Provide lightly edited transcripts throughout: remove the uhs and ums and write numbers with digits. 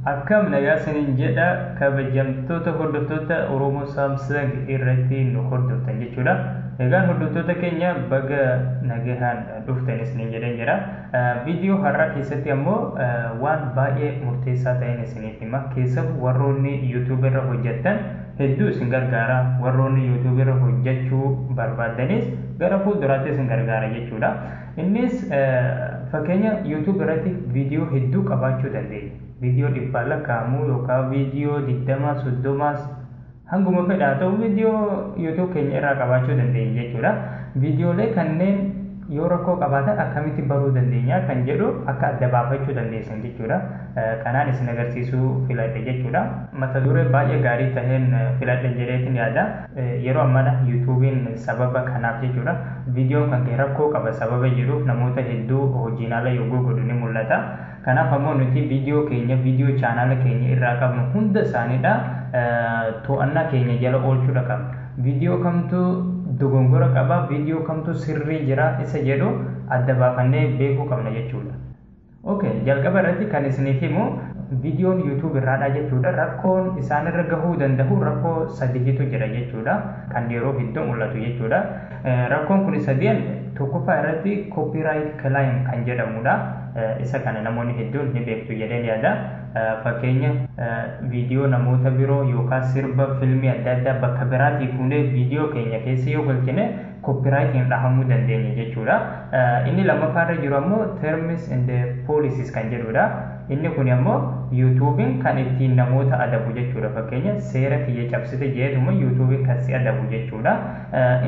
Akkam nagaa isiniin jedha, kabajamtoota hordoftoota Oromoo Samsung irratti nu hordoftan jechuudha. Egaan hordoftoota keenya, baga nagahaan dhuftan isiniin jedheen jira. Viidiyoo har'aa keessatti ammoo waan baay'ee murteessaa ta'een isiniif hima. Keessattuu warroonni YouTube irra hojjettan hedduu isin gargaara. Warroonni YouTube irra hojjechuu barbaadanis gara fuulduraatti isin gargaara jechuudha. Innis fakkeenya YouTube irratti viidiyoo hedduu qabaachuu dandeenya. Viidiyoo dhibbaan lakkaa'amu yookaan viidiyoo 20, 30s, hanguma fedhaa ta'u viidiyoo YouTube keenya irraa qabaachuu dandeenya jechuudha. Viidiyoolee kanneen yoo rakkoo qabaatan akkamitti baruu dandeenya kan jedhu akka adda baafachuu dandeessan jechuudha. Kanaan isin agarsiisuu filadhe jechuudha. Mata duree baay'ee gaarii taheen filadhe jedheetin yaada. Yeroo ammaa YouTube'n sababa kanaaf jechuudha. Viidiyoon kan kee rakkoo qaba sababa jedhuuf namoota hedduu hojiin ala yogguu godhu ni mul'ata. Kanaaf ammoo nuti viidiyoo keenya, viidiyoo chaanaala keenya irraa qabnu hunda isaaniidha to'annaa keenya jala oolchuudha qabna. Viidiyoo kamtu dogongora qaba, viidiyoo kamtu sirrii jira isa jedhu adda baafannee beekuu qabna jechuudha. Okay, jalqaba irratti kan isiniif himu viidiyoon YouTube irraadha jechuudha. Rakkoon isaanirra gahuu danda'u rakkoo sadiitu jira jechuudha. Kan yeroo hedduu mul'atu jechuudha. Rakkoon kun sadeen, tokkoffaa irratti copyright claim kan jedhamudha. Isa kana namoonni hedduun ni beektu jedheen yaada. Fakkeenya viidiyoo namoota biroo yookaan sirba, filmii adda addaa bakka biraatii fuunee viidiyoo keenya keessa yoo galchine copyrightiin dhahamuu dandeenya jechuudha. Inni lammaffaa irra jiru ammoo terms and policies kan jedhudha. Inni kun ammoo YouTube'n kan ittiin namoota adabu jechuudha. Fakkeenya seera kiyya cabsite jedhuma YouTube'n kan si adabu jechuudha.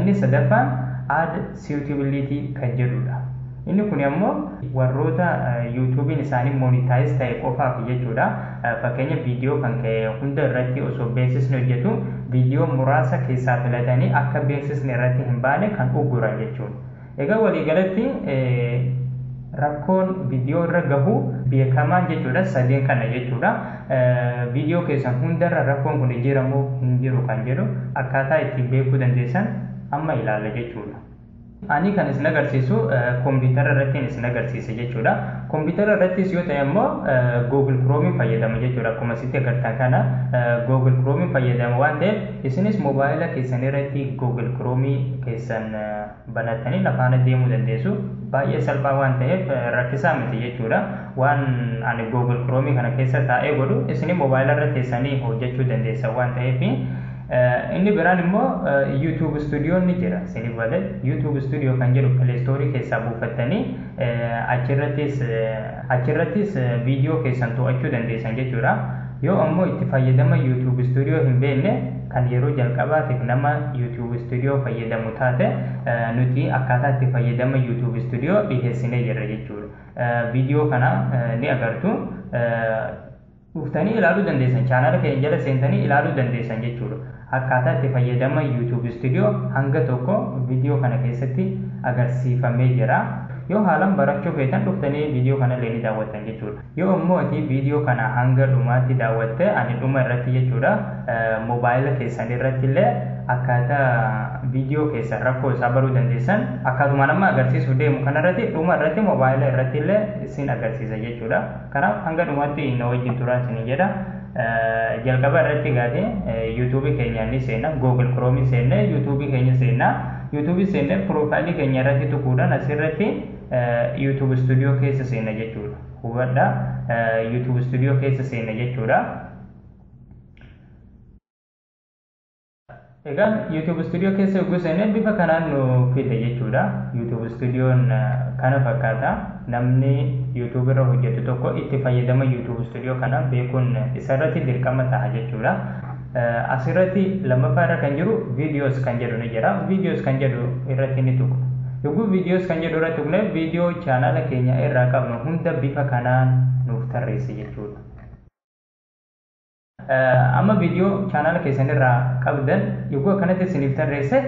Inni sadaffaan ad suitability kan jedhudha. Inni kun ammoo warroota YouTube'n isaanii monetize ta'e qofaaf jechuudha. Fakkeenya viidiyoo kan ka'e hunda irratti osoo beeksisni hojjetu viidiyoo muraasa keessaa filatanii akka beeksisni irratti hin baane kan ugguran jechuudha. Egaa waliigalatti rakkoon viidiyoo irra gahu beekamaan jechuudha sadeen kana jechuudha. Viidiyoo keessan hundarra rakkoon kun jira moo hin jiru kan jedhu akkaataa ittiin beekuu dandeessan amma ilaalla jechuudha. Ani kan isin agarsiisu kompiitara irratti isin agarsiisa jechuudha. Kompiitara irrattis yoo ta'e ammoo Google Chrome fayyadama jechuudha. Akkuma asitti agartan kana Google Chrome fayyadama waan ta'eef, isinis moobaayila keessan irratti Google Chrome keessan banattanii lafaana deemuu dandeessu. Baay'ee salphaa waan ta'eef rakkisaa miti jechuudha. Waan ani Google Chrome kana keessa taa'ee godhu isin moobaayila irra teessanii hojjechuu dandeessan waan ta'eef. Inni biraan immoo YouTube Studio ni jira. Isinif galee, YouTube Studio kan jedhu Play Store keessaa buufattanii achirrattis viidiyoo keessan to'achuu dandeessan jechuudha. Yoo ammoo itti fayyadama YouTube Studio hin beekne, kan yeroo jalqabaatiif nama YouTube Studio fayyadamu taate, nuti akkaataa itti fayyadama YouTube Studio dhiheessinee jirra jechuudha. Viidiyoo kana ni agartu. Dhuftanii ilaaluu dandeessan, chaanaala keenya jala seentanii ilaaluu dandeessan jechuudha. Akkaataa itti fayyadama YouTube Studio hanga tokko viidiyoo kana keessatti agarsiifamee jira. Yoo haalaan barachuu feetan dhuftanii viidiyoo kana illee ni daawwattan jechuudha. Yoo ammoo ati viidiyoo kana hanga dhumaatti daawwatte, ani dhuma irratti jechuudha moobaayila keessan irratti illee akkaataa viidiyoo keessan rakkoo isaa baruu dandeessan akkaatuma nama agarsiisuu deemu kanarratti dhuma irratti moobaayila irratti illee isin agarsiisa jechuudha. Kanaaf hanga dhumaatti na wajjin turaa isin jedha. Jalqaba irratti gaate YouTube keenya ni seenna, Google Chrome seenne, YouTube keenya seenna. YouTube seenne, profile keenya irratti tuquudhaan asirratti YouTube Studio keessa seenna jechuudha. Hubadhaa, YouTube Studio keessa seenna jechuudha. Egaan YouTube Studio keessa yogguu seenne bifa kanaan nu fide jechuudha. YouTube Studioon kana fakkaata. Namni YouTube irra hojjetu tokko itti fayyadama YouTube Studio kana beekuun isarratti dirqama ta'a jechuudha. Asirratti lammaffaa irra kan jiru videos kan jedhu ni jira. Videos kan jedhu irratti ni tuqna. Yogguu videos kan jedhu irratti tuqne, viidiyoo chaanaala keenya irraa qabnu hunda bifa kanaan nuuf tarreessa jechuudha. Amma viidiyoo chaanaala keessan irraa qabdan yogguu akkanatti isiniif tarreesse,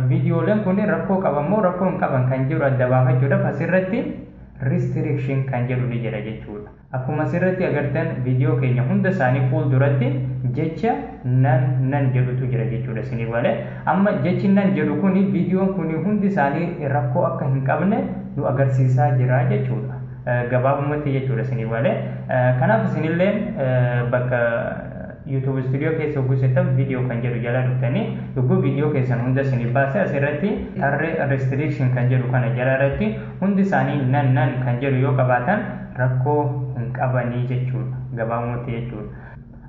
viidiyooleen kun rakkoo qaban moo rakkoo hin qaban kan jedhu adda baafachuudhaaf asirratti restriction kan jedhu ni jira jechuudha. Akkuma asirratti agartan viidiyoo keenya hunda isaanii fuulduratti jecha none none jedhutu jira jechuudha isinii malee. Amma jechi none jedhu kun viidiyoon kun hundi isaanii rakkoo akka hin qabne nu agarsiisaa jira jechuudha. Gabaabumatti jechuudha isinii malee. Kanaaf isinilleen bakka YouTube Studio keessa yogguu seentan, viidiyoo kan jedhu jala dhuftanii, yogguu viidiyoo keessan hunda isinii baase, asirratti tarree restriction kan jedhu kana jala irratti hundi isaanii none none kan jedhu yoo qabaatan rakkoo hin qabanii jechuudha, gabaabumatti jechuudha.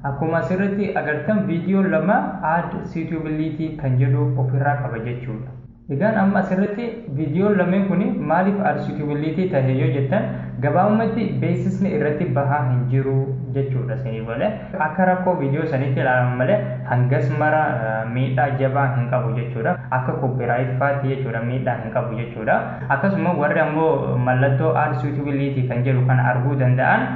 Akkuma asirratti agartan, viidiyoo 2 ad suitability kan jedhu ofirraa qaba jechuudha. Egaan amma asirratti viidiyoon lameen kun maaliif ad suitability tahe yoo jettan, gabaabumatti beeksisni irratti bahaa hin jiru jechuudha isinii malee. Akka rakkoo viidiyoo saniitti ilaalaman malee hangas mara miidhaa jabaa hin qabu jechuudha. Akka copyright faatti jechuudha, miidhaa hin qabu jechuudha. Akkasuma warri ammoo mallattoo ad suitability kan jedhu kana arguu danda'an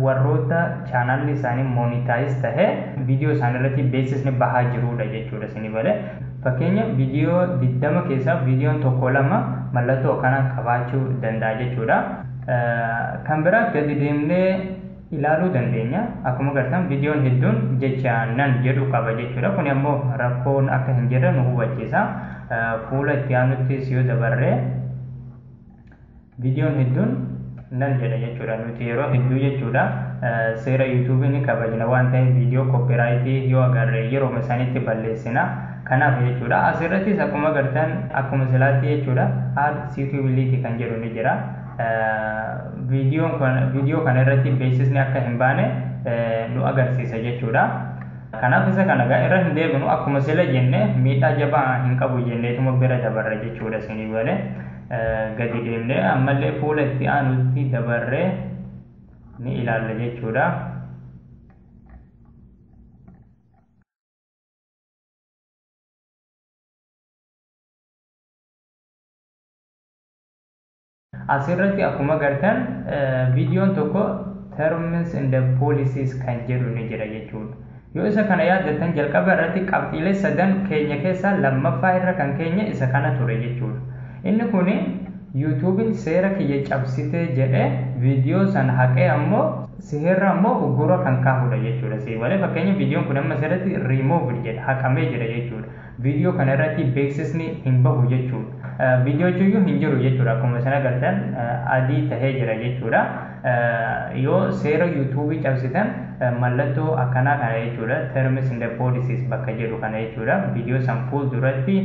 warroota chaanalli isaanii monetize tahe viidiyoo isaanii irratti beeksisni bahaa jirudha jechuudha isinii malee. Fakkeenya, viidiyoo 20 keessaa viidiyoon tokko lama mallattoo akkanaa qabaachuu danda'a jechuudha. Kan biraa gadi deemnee ilaaluu dandeenya. Akkuma agartan, viidiyoon hedduun jecha none jedhu qaba jechuudha. Kun ammoo rakkoon akka hin jirre nu hubachiisa. Fuula itti aanuttis yoo dabarree, viidiyoon hedduun none jedha jechuudha. Nuti yeroo hedduu jechuudha seera YouTubeii ni kabajna waan ta'eef, viidiyoo copyrightii yoo agarre yeroo isaaniitti balleessina. Kanaaf jechuudha, asirrattis akkuma agartan, akkuma silaatti jechuudha, ad suitability kan jedhu ni jira. Viidiyoon kun viidiyoo kana irratti beeksisni akka hin baane nu agarsiisa jechuudha. Kanaaf isa kana gaa irra hin deebinu. Akkuma sila jenne, miidhaa jabaa hin qabu jenneetuma bira dabarra jechuudha isinii malee. Gadi deemnee ammallee fuula itti aanutti dabarree ni ilaalla jechuudha. Asirratti akkuma agartan, viidiyoon tokko terms and policies kan jedhu ni jira jechuudha. Yoo isa kana yaaddattan, jalqaba irratti qabxiilee sadan keenya keessaa lammaffaa irra kan keenya isa kana ture jechuudha. Inni kuni YouTubeiin seera kiyya cabsitee jedhee viidiyoo sana haqee ammoo seerra ammoo uggura kan kaahudha jechuudha. Si malee, fakkeenya, viidiyoon kun amma asirratti remove jedha, haqamee jira jechuudha. Viidiyoo kana irratti beeksisni hin bahu jechuudha. Viidiyoo iyyuu hin jiru jechuudha. Akkuma isin agartan adii tahee jira jechuudha. Yoo seera YouTubeii cabsitan mallattoo akkanaa kana jechuudha. Terms and policies bakka jedhu kana jechuudha. Viidiyoo san fuulduratti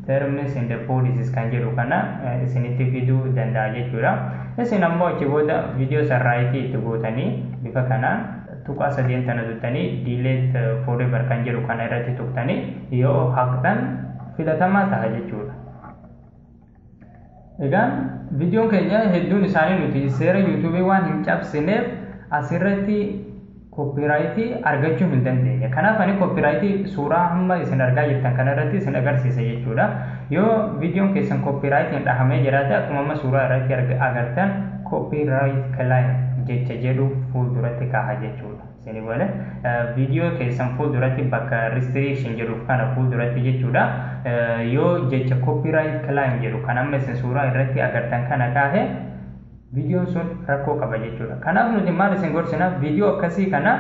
terms and policies kan jedhu kana isinitti fiduu danda'a jechuudha. Isin ammoo achi booda viidiyoo san rightii itti gootanii, bifa kanaan tuqaa sadeen tana tuqxanii, delete forever kan jedhu kana irratti tuqxanii yoo haqxan filatamaa ta'a jechuudha. Egaan viidiyoon keenya hedduun isaanii nuti seera YouTubeii waan hin cabsineef asirratti copyrightii argachuu hin dandeenye. Kanaaf ani copyrightii suuraa hamma isin argaa jirtan kanarratti isin agarsiisa jechuudha. Yoo viidiyoon keessan copyrightiin dhahamee jiraate, akkuma amma suuraa irratti agartan, copyright claim jecha jedhu fuulduratti kaaha jechuudha. Isin malee, viidiyoo keessan fuulduratti bakka restriction jedhuuf kana fuulduratti jechuudha. Yoo jecha copyright claim jedhu kan amma isin suuraa irratti agartan kana kaahe, viidiyoon sun rakkoo qaba jechuudha. Kanaaf nuti maal isin gorsina? Viidiyoo akkasii kana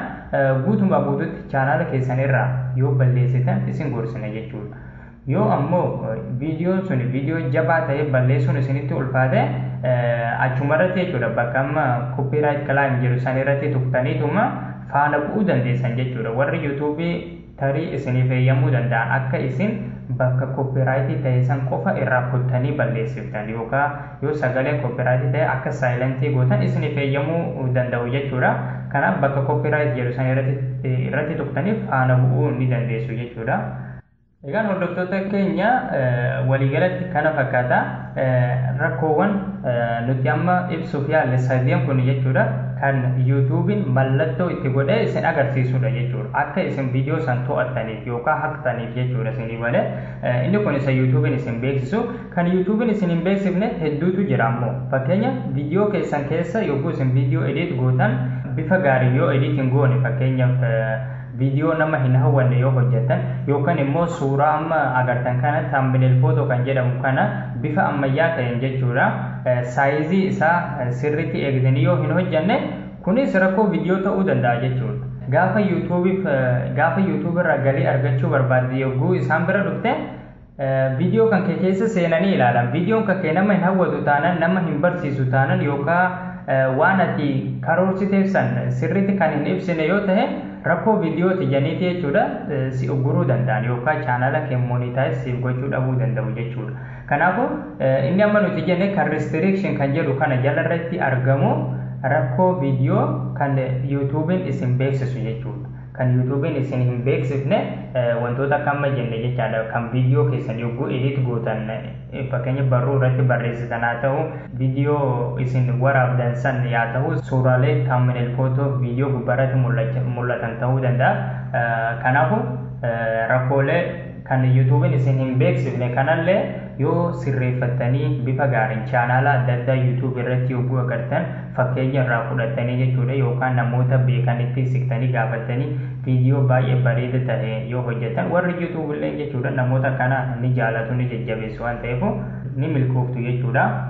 guutumaa guututti chaanaala keessan irraa yoo balleessitan isin gorsina jechuudha. Yoo ammoo viidiyoon sun viidiyoo jabaa ta'e balleessuun isinitti ulfaate, achumarratti jechuudha, bakka amma copyright claim jedhu san irratti tuqxaniituma faana bu'uu dandeessan jechuudha. Warri YouTubeii tarii isiniif eeyyamuu danda'an akka isin bakka copyrightii ta'e san qofa irraa kuttanii balleessiftan, yookaan yoo sagaleen copyrightii ta'e akka silentii gootan isiniif eeyyamuu danda'u jechuudha. Kanaaf bakka copyright jedhu san irratti tuqxanii faana bu'uu ni dandeessu jechuudha. Egaan hordoftoota keenya, waliigalatti kana fakkaata. Rakkoowwan nuti amma ibsuuf yaalle sadeen kun jechuudha, kan YouTubeiin mallattoo itti godhee isin agarsiisudha jechuudha. Akka isin viidiyoo san to'attaniif yookaan haqxaniif jechuudha isinii malee. Inni kun isa YouTubeiin isin beeksisu. Kan YouTubeiin isin hin beeksifne hedduutu jira ammoo. Fakkeenya, viidiyoo keessan keessa yogguu isin viidiyoo edit gootan, bifa gaarii yoo edit hin goone, fakkeenyaaf viidiyoo nama hin hawwanne yoo hojjetan, yookaan immoo suuraa amma agartan kana, thumbnail photo kan jedhamu kana, bifa ammayyaa ta'een jechuudha, sizeii isaa sirriitti eegdanii yoo hin hojjenne, kunis rakkoo viidiyoo ta'uu danda'a jechuudha. Gaafa YouTubeiif gaafa YouTube irraa galii argachuu barbaadde, yogguu isaan bira dhufte Viidiyoo kan kee keessa seenanii ilaalan, viidiyoon kan kee nama hin hawwatu taanaan, nama hin barsiisu taanaan, yookaan waan ati karoorsiteef san sirriitti kan hin ibsine yoo ta'e, rakkoo viidiyooti janiiti jechuudha si ugguruu danda'an yookaan chaanala kee monetize siif gochuu dhabuu danda'u jechuudha. Kanaafuu inni amma nuti jenne kan restriction kan jedhu kana jalarratti argamu rakkoo viidiyoo kan YouTube'n isin beeksisu jechuudha. Kan YouTube'n isin hin beeksifne wantoota akka amma jenne jechaadha. Kan viidiyoo keessan yogguu edit gootan, fakkeenya barruu irratti barreessitan haa ta'u, viidiyoo isin waraabdan san yaa ta'u, suuraalee thumbnail photo viidiyoo gubbaarratti mul'atan ta'uu danda'a. Kanaafuu rakkoolee kan YouTube'n isin hin beeksifne kanallee yoo sirreeffattanii bifa gaariin chaanaala adda addaa YouTube irratti yogguu agartan fakkeenya irraa fudhattanii jechuudha, yookaan namoota beekanitti siqtanii gaafattanii viidiyoo baay'ee bareeda ta'e yoo hojjetan, warri YouTube illee jechuudha namoota kana ni jaalatu, ni jajjabeessu waan ta'eef ni milkooftu jechuudha.